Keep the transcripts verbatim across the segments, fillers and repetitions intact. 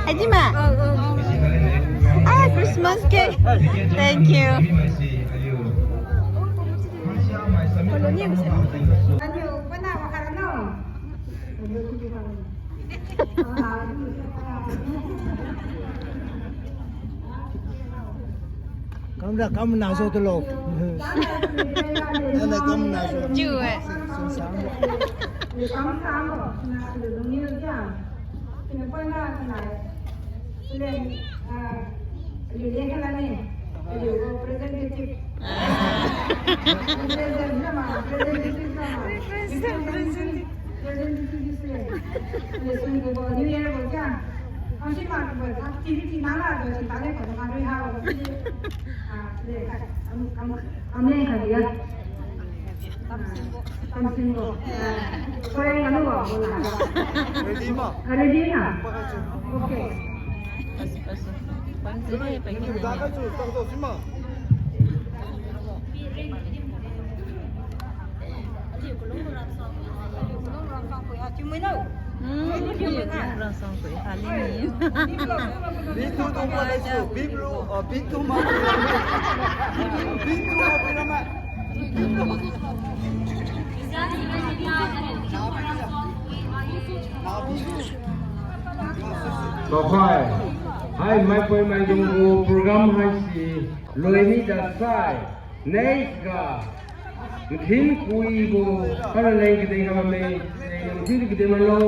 Ajima. Ah, Christmas cake. Thank you. Kamra kamna so tulo. Nana kamna so. Ju eh. Sing sang. Ready ma? Ready na? Okay. Hmm, Biblu tungba laisu, Biblu, uh, Biblu ma. Biblu ma. Tokhai. Hai, maipoi maidung gu program haise loimi da sai. Next ga, nkhin kui gu, para leng kading ga mame, leng nkhin kading malo.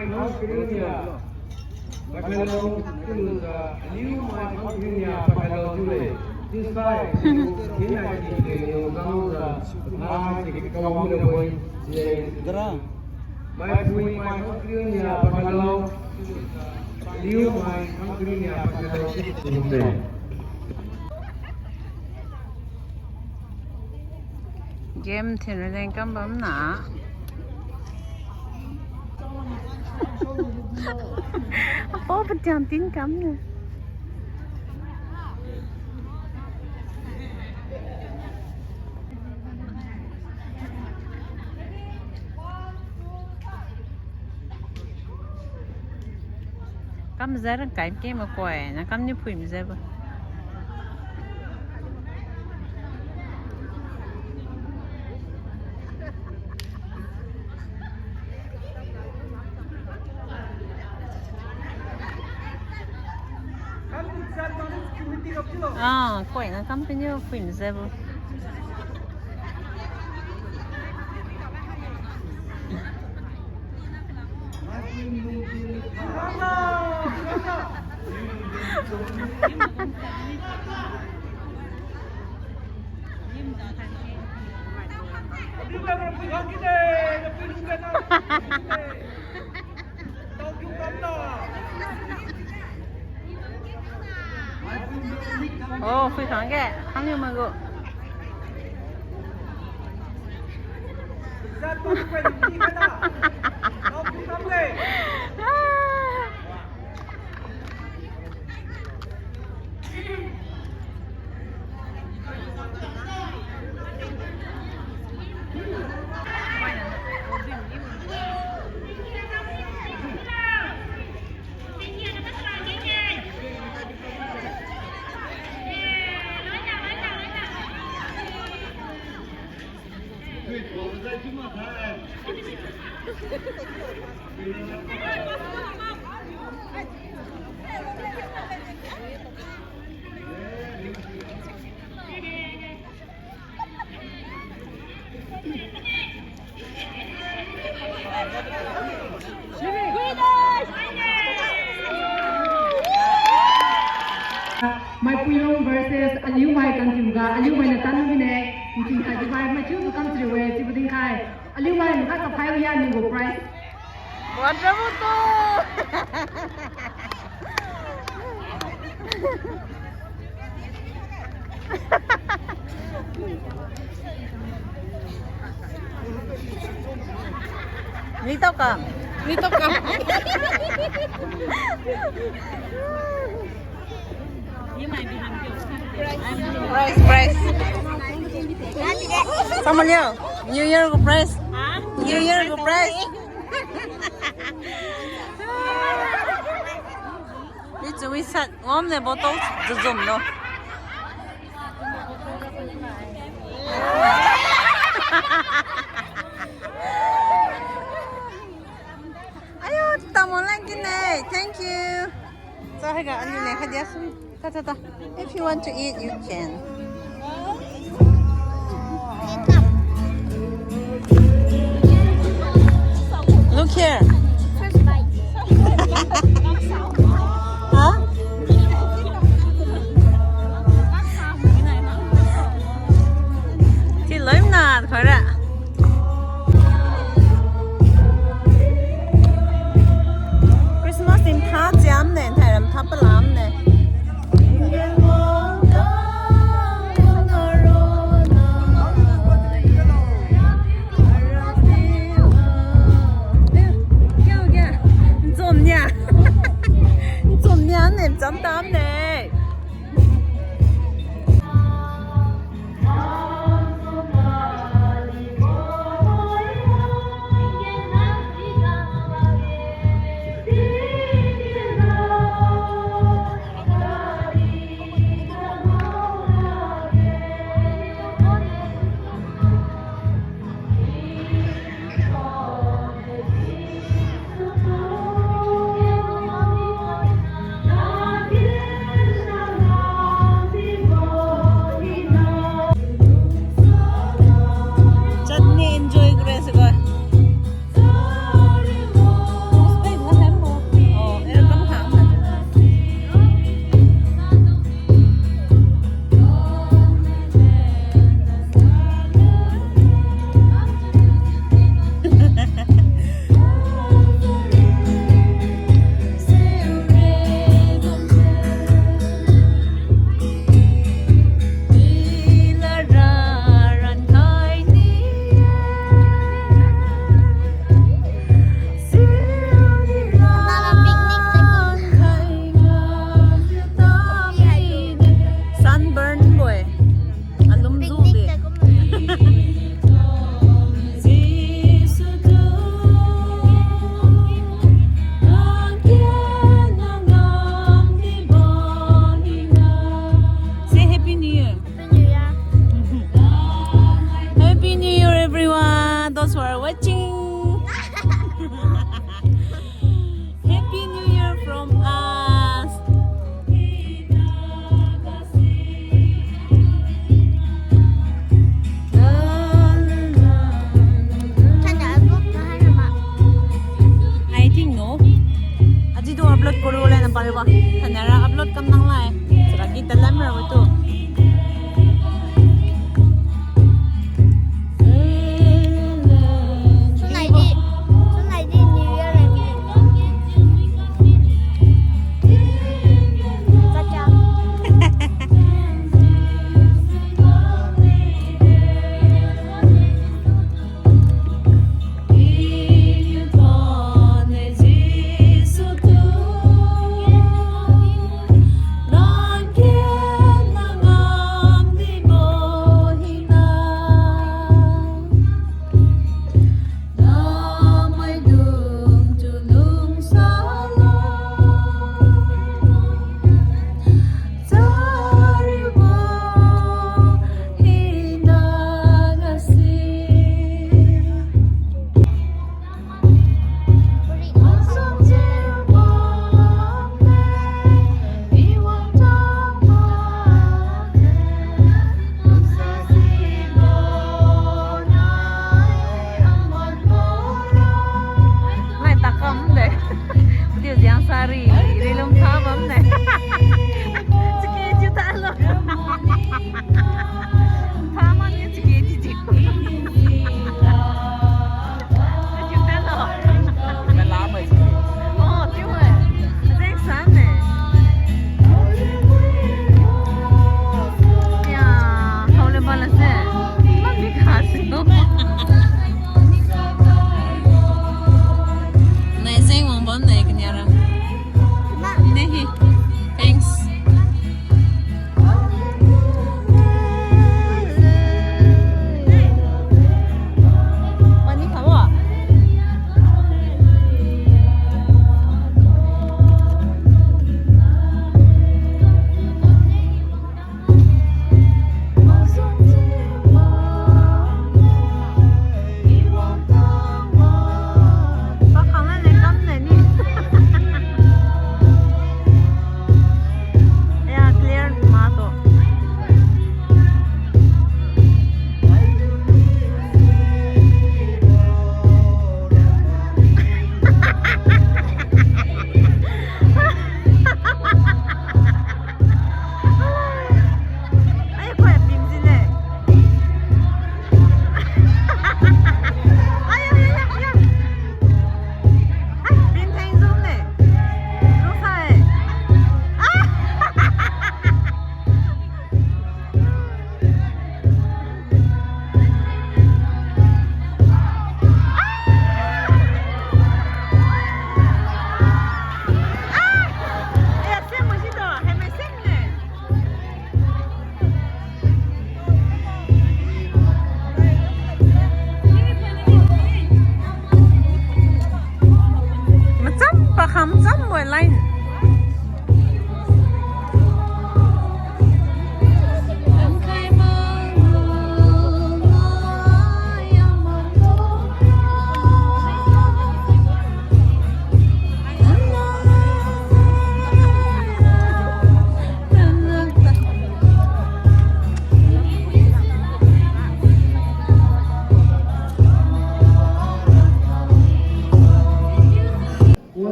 Khangkariu nia pakhailo, chiulujiu aliu mai khangkariu nia pakhailo chiu-e. Chiusai, kinai kikhe niu kanglujiu ha si kawang mibo-e. Maipui mai khangkariu nia pakhailo, aliu mai khangkariu nia pakhailo chiu-e. Game thin raleng kam bamna. Apao patiang tin kamne. Kam jai rangkai ke makoi, na kam niu phui majaibo. Ah, koina kam piniu phui majaibo. Oh, phui khangge, khangniu mai gu. Maipuilong versus Aliumai Kangkiuga, Aliumai na tan mine, nching khat di bai maichiu tu kam chariu-e, chiubo dinkhai. Aliumai makha kaphai ya ninggu prize. Water bottle. Ni tao kam. Ni tao kam. Prize, prize. Sama liu. New Year gu prize. Ha? New Year gu prize. Wi chu wi sat ngam ne bottle jujum lo. Ayo, tamo lang kine. Thank you. Sa haiga anu le khadia sum. Ta, ta, ta. If you want to eat, you can. Look here. First bite. Ha? Ti loimna khara. Christmas din tha chiam ne, thairam tha palam ne. Nchom nia. Nchom nia ne, cham tam ne. Friend paribo, thanara upload kam nang lai. Sira ki talam ra tu. Sunai di, sunai di New Year lagi. Caca. Nai takam de. Diu jiang sari, rilum tha bam ne. Chike jiu talo. Tha man ni chike jiu jiu. Jiu talo. Oh, jiu eh. Zeng san ne. Ya, hao le ba la se. Mami kha se. Nai zeng wang bam nai kania ra. Nehi. Thanks. Pani kha wa. Pakhang na le kam na ni. Ya, clear ma to. Ai, khoi pim jine. Ai, ai, ai, ai, ai. Ai, pim theng jum ne. Jum sa e. Ah! Macham pa kham cham wai line.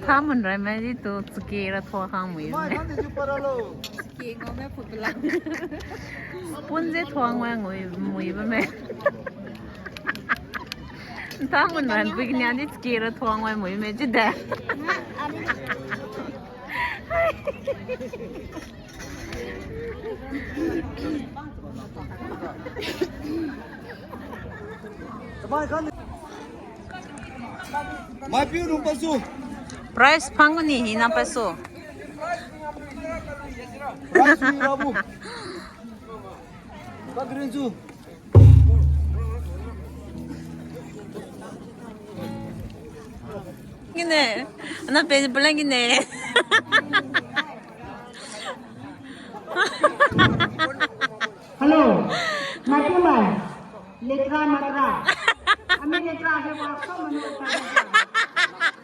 Thamun rai mai di tu chake ra thua khang mui. Chake ngao mai phu pala. Spoon je thuang wai ngui mui ba me. Thamun ran pui kania di chake ra thuang wai mui me chide. Maipiu nung pasu. Prize phang ni hina pasu. Prize ni rabu. Kadrin su. Gine, ana pe pulang gine. Hello, maipiu mai, letra matra. Ami letra he wa so manu ta.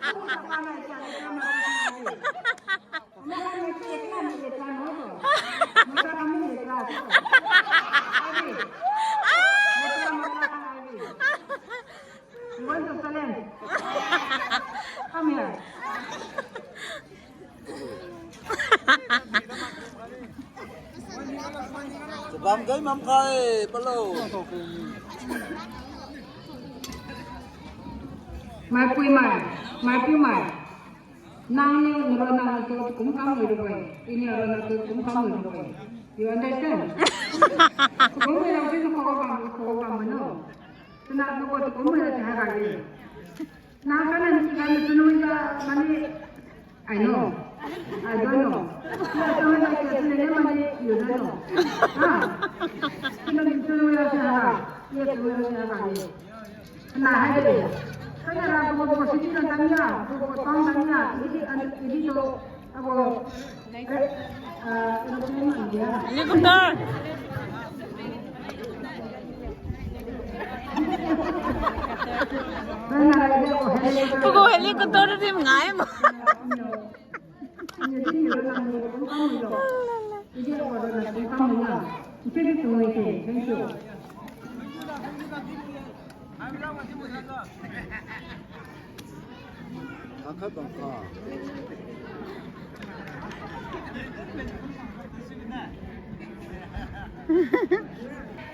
Aku tak pandai sia letra matra. Ama kan letra, letra matra. Matra kami letra. Chabam gai mam khai, palo. Maipui mai, maipui mai. Nangniu nronna tu kum kam lui rabo-e. Iniu nronna tu kum kam lui rabo-e. You understand? Kum lui rabo tu ko kam, ko kam no. Tuna tu ko tu kum lui rabo tu ha ga ye. Nang kana ni kami tunu ya mani, I know. I don't know. Tuna tunu ya kami tunu ya mani, you don't know. Ha? Tuna ni tunu ya ha ga. Ye tunu ya ha ga ye. Na hai de. Kana ra ko ko siti na tanya, ko ko tang tanya, ini an ini to, ako, eh, ah, ini to mana dia? Helicopter. Kana ra ko helicopter. Ko ko helicopter di ngai mo.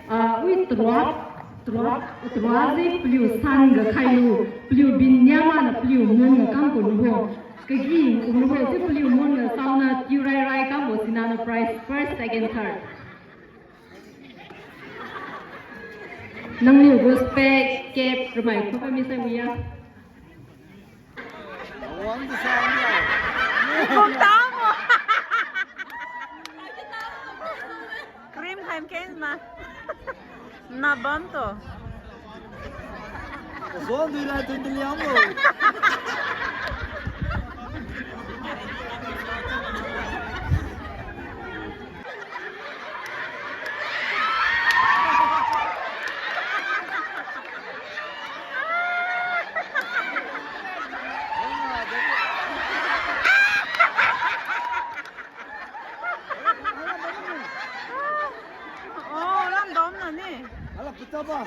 Ah, ui, trua, trua, trua si paliu san ga khailu, paliu bin niamana paliu mun ga kam kun bo. Kagi kumbo si paliu mun ga saona tiu rai rai kambo sinana prize first, second, third. Nangniu gu spec, cap, ramai khuga mi sai wiya. Kung tamo. Cream khaim keng ma. Na bam to. Zon dui lai tun diliang mo. Oh, lam dom na ni. Hala puta ba.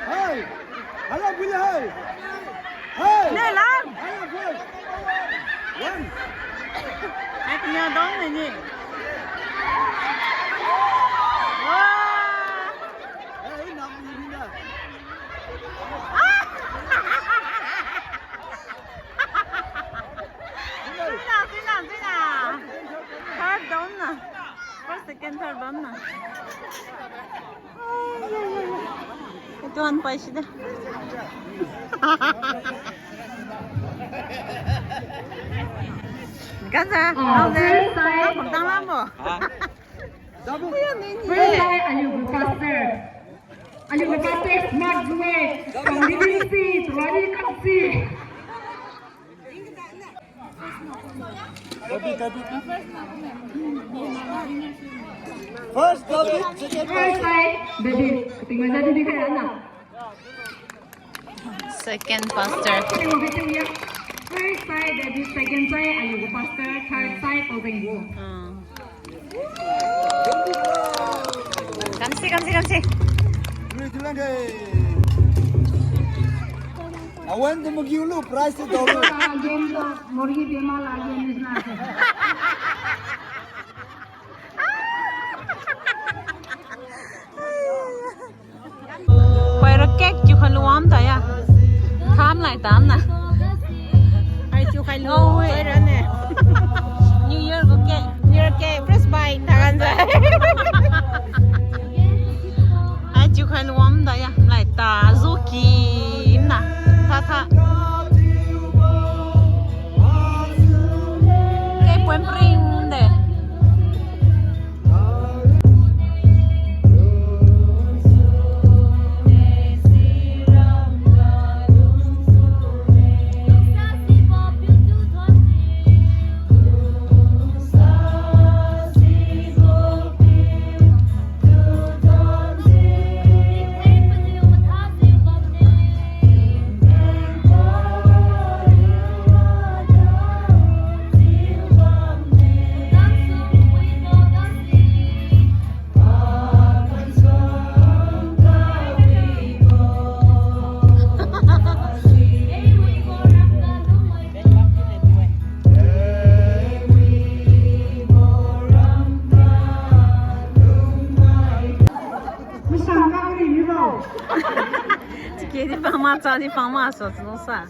Hai. Hala buli hai. Hai. Ne lam. Hala buli. Wan. Ai, kena dom na ni. Wah. Eh, nam ni na. Sina, sina, sina. Third dom na. First, second, third dom na. Ai, ai, ai, ai. Ito an pai sida. Gaza, ah, gaza. First time. Tang lambo. Ha? First time, aliu gu pastor. Aliu gu pastor smart jue. Kang di di si, tuan di kang si. David, David. First David, second First time, David. Tinggal jadi di kaya na. Second pastor. First side, that is second side, aliu gu pastor, third side, Pauseng gu. Ah. Kamsi, kamsi, kamsi. Awan tu magiu lu prize tu dau lu. Again, murgi dema la again is na. Paira cake chiu khai luam taya. Tham lai tam na. Ai chiu khai lu, oh, wait. Paira ne. New Year gu cake. New Year cake, fresh bite, tagan sa. Ai chiu khai luam taya. Lai ta, zuki, na. Tha, tha. Cake pon pring de. Chike di pama cha di pama so no sa.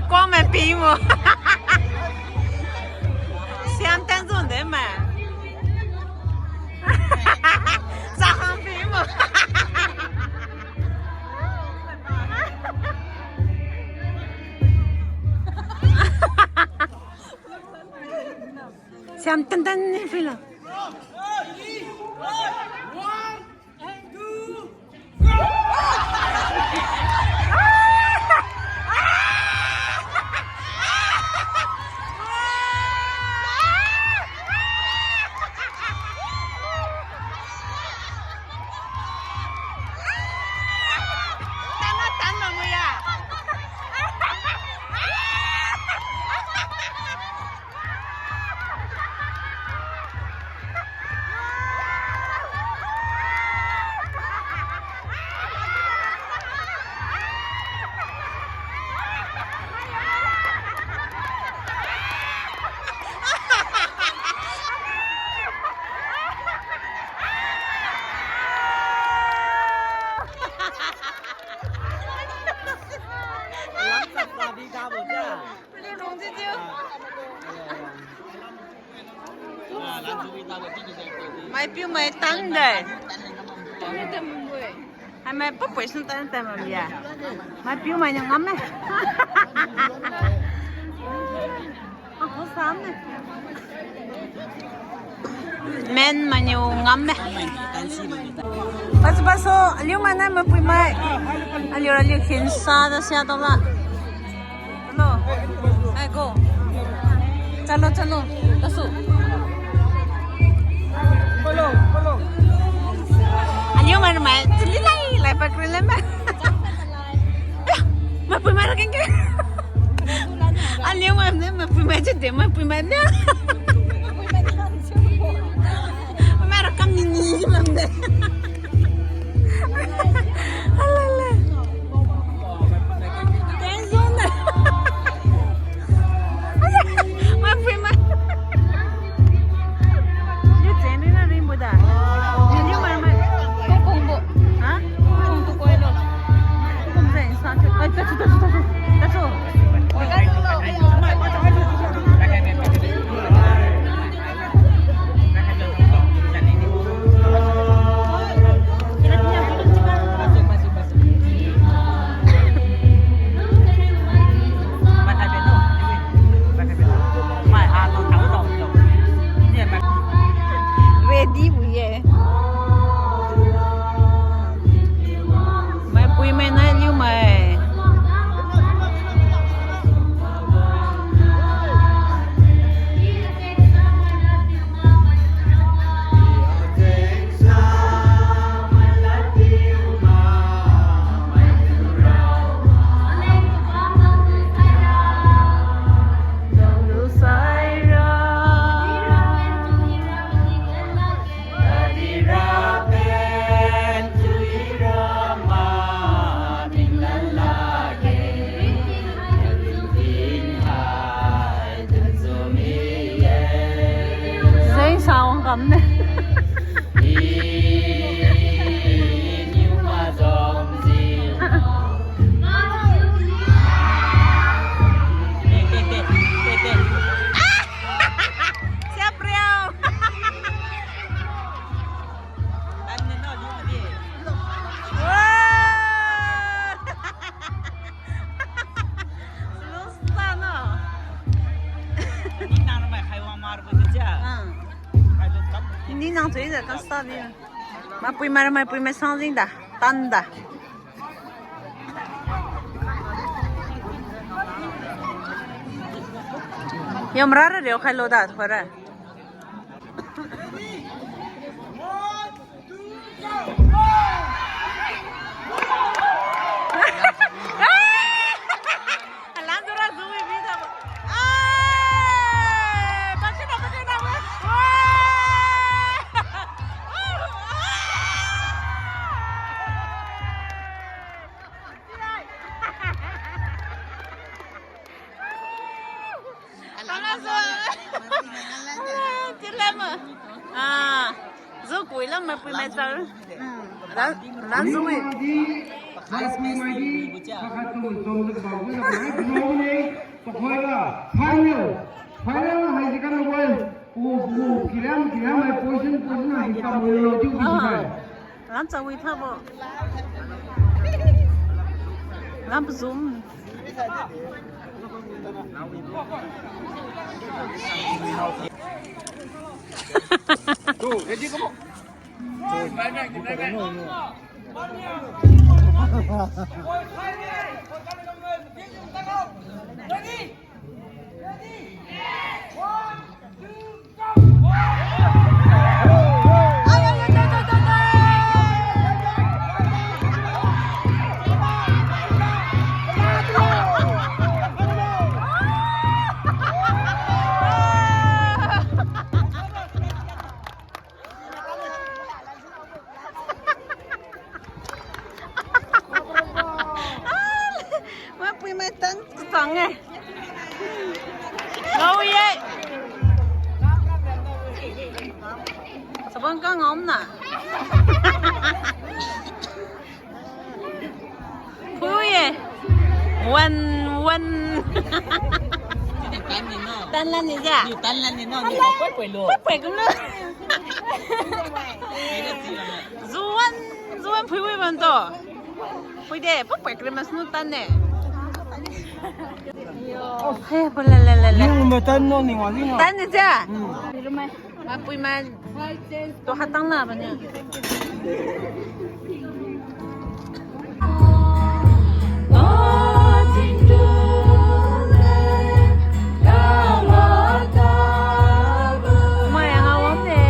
Kome pi mo. Siam tan zon de ma. Sa hang pi mo. Siam tan tan ni pi lo. Maipiumai tang de. Hai mai papui sun tang tang mam ya. Maipiumai niu ngam me. Aho sam ne. Men maniu ngam me. Pasu pasu, aliu mana mapuimai. Aliu aliu khin sa da sia tau la. Hello. Hai, go. Chalo, chalo. Tasu. Aliu mai mai. Chili lai, lai pa kri lai ma. Mapuimai ra keng keng. Aliu mai ne, mapuimai ji de, mapuimai ne. Mapuimai ra kam ni ni ji bam de. Alala. Mapuimai. Yu chen ni na rimbo da. Yu yu mai mai. Kung kung bo. Ha? Kung tu koi lo. Kung chen sa tu. Ai, tasu, tasu, tasu. Tasu. Mapui mai, mapui mai sang jing da, tan da. Yam rara riu khai lo da, khora. Ala zo. Ala, tilama. Ah, zo kui lam mapui mai char. Hmm. Lan, lan zo wi. Final, final hai jikan wai. Pu, pu, kilam, kilam hai position, position hai kam lo, tiu, tiu, tiu. Lam chawi thabo. Lam zoom. Mapui mai tan kachang e. Ngao ye. Sabang ka ngao na. Pui ye. Wan, wan. Tan lan ni ja. Tan lan ni no. Pui pui lo. Pui pui lo. Zuan, zuan pui pui ban to. Pui de, pui pui kri mas nu tan ne. He, pui le le le le. Ni ma tan no ni wa ni no. Tan ni ja. Hmm. Mapui ma tu hatang na bani. Mai ha wang de.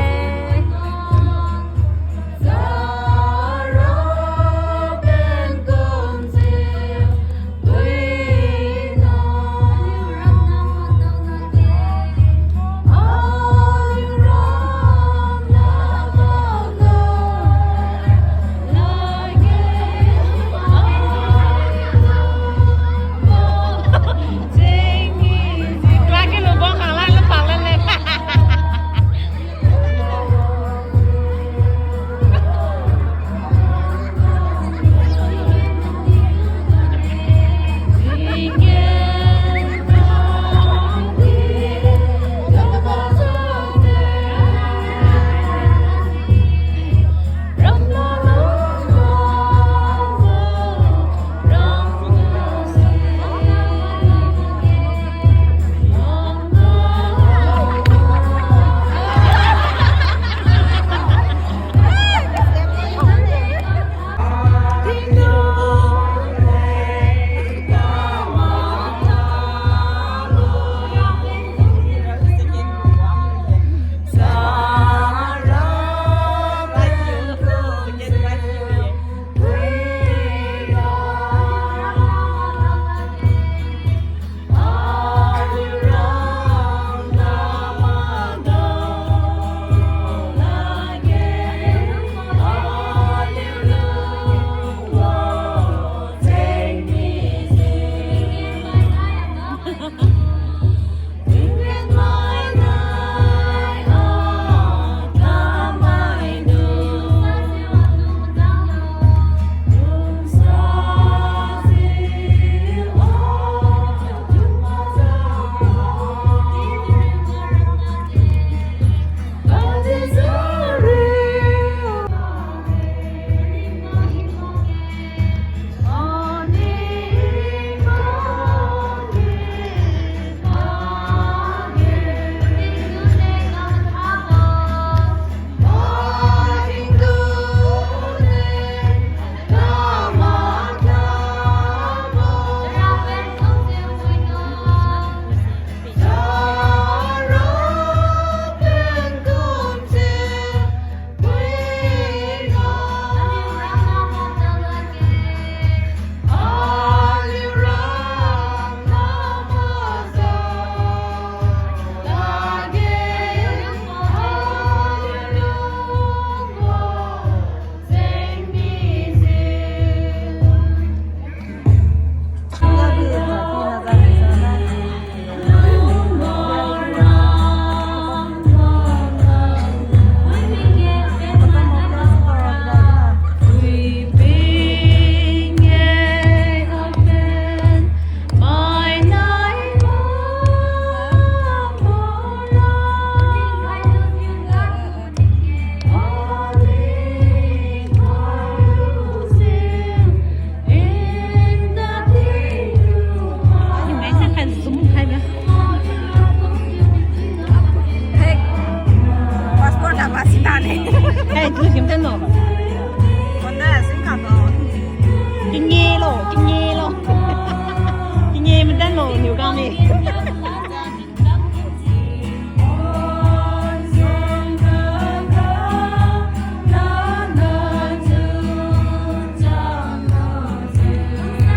Kami.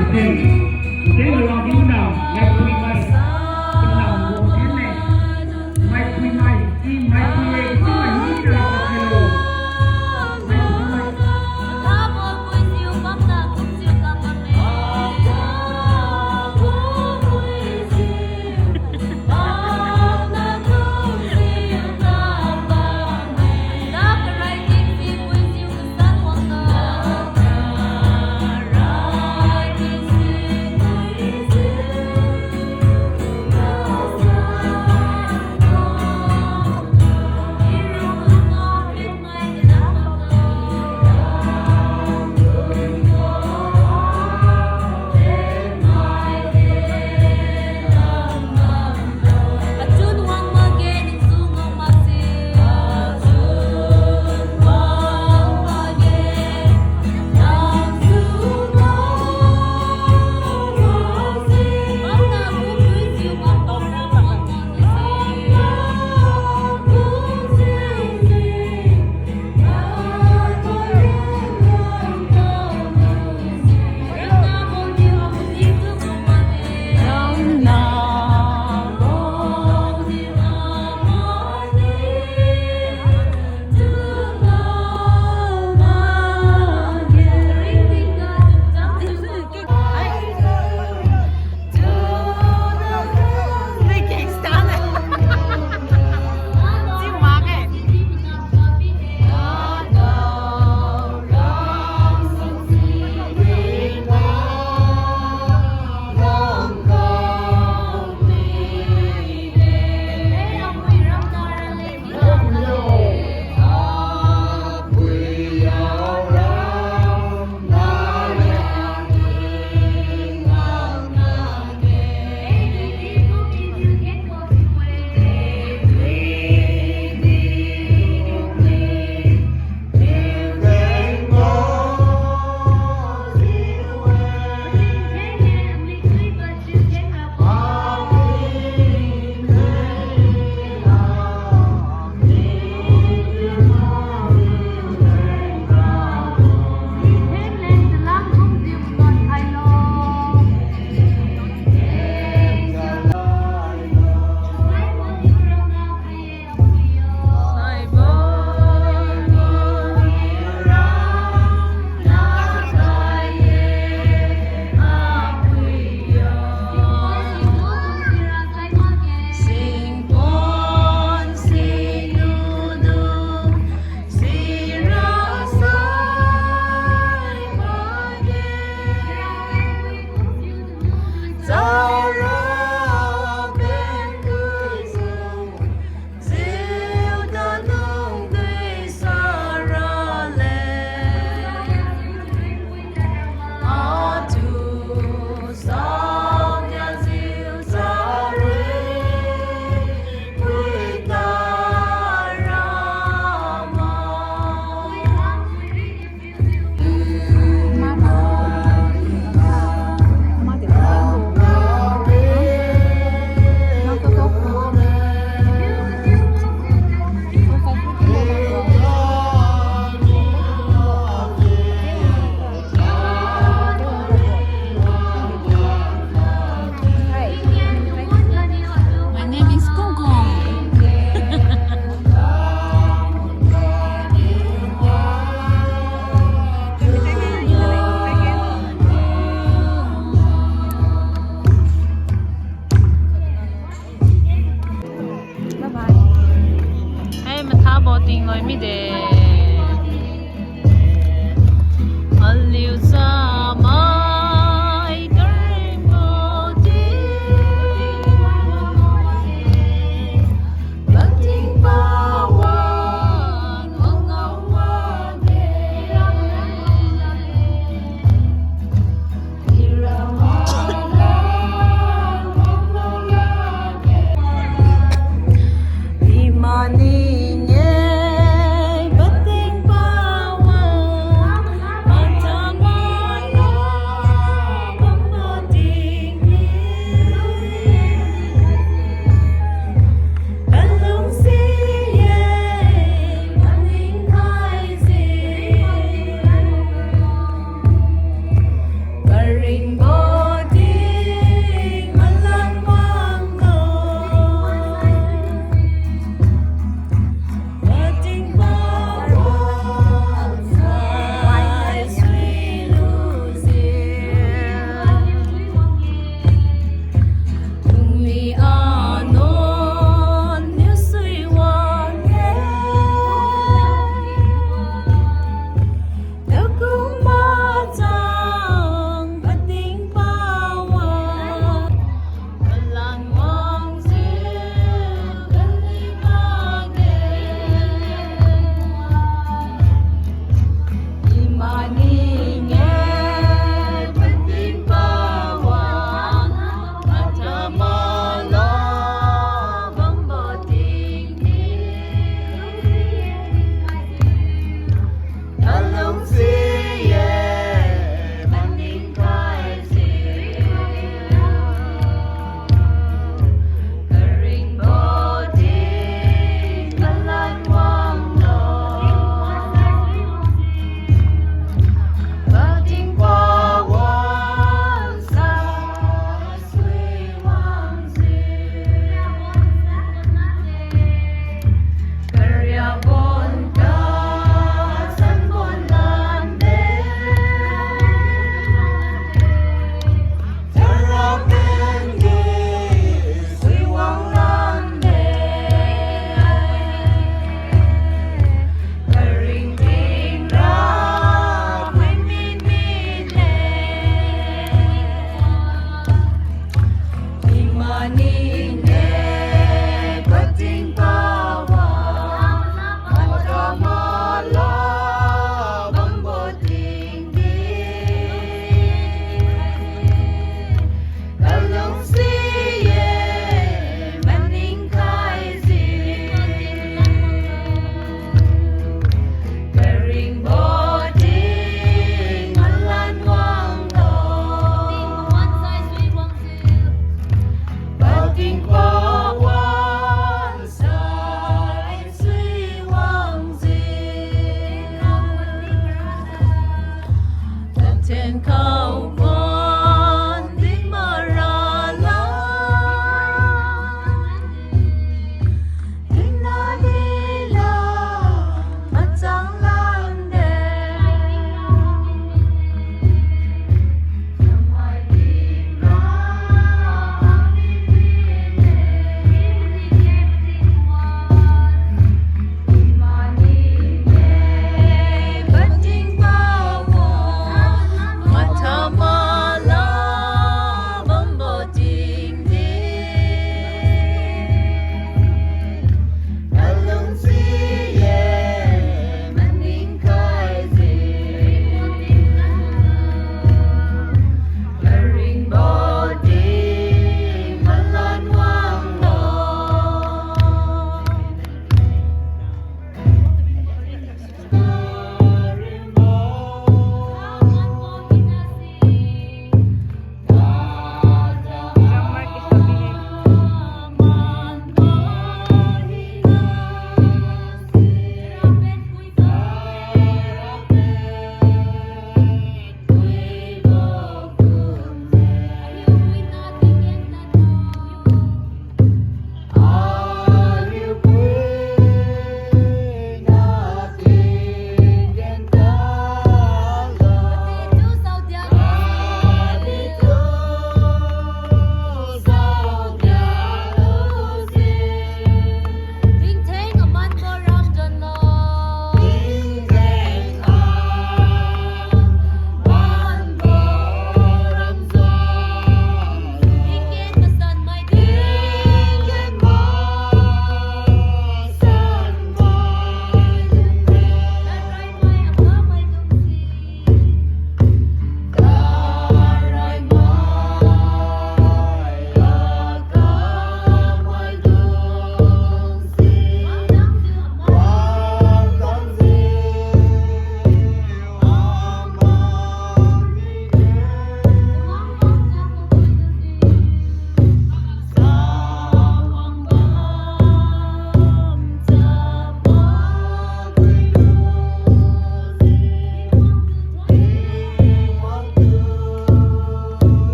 Ute, ute, luang di na, ngai pui mai. Ina wang di ne. Mai pui mai, i mai pui e, i mai ni kala pa kalo. Mai pui mai.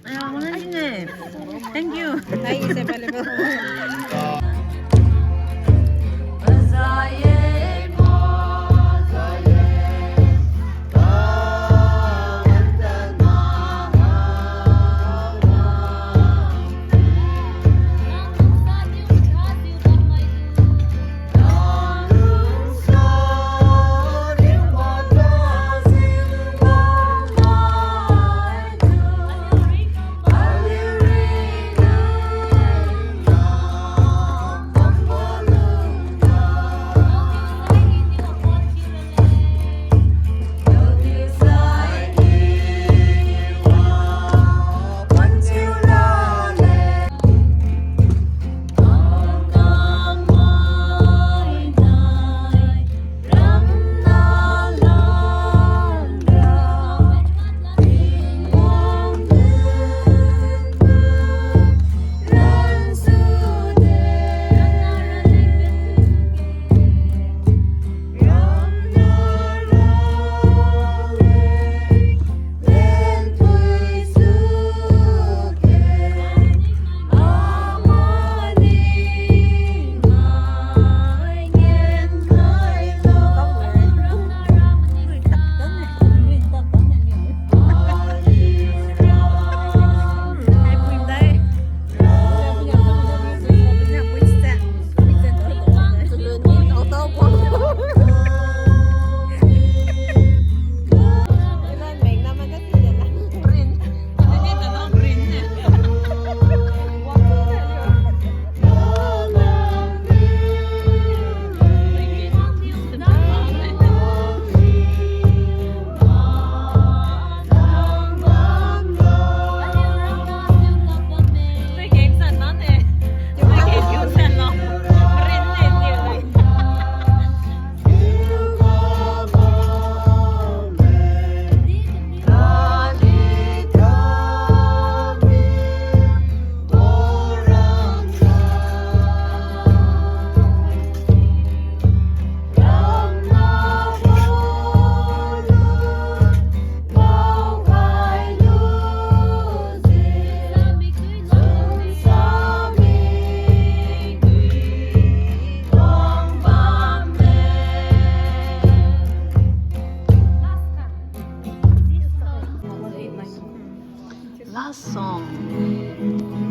Aya, wanglan jine. Thank you. Thai is available. Last song.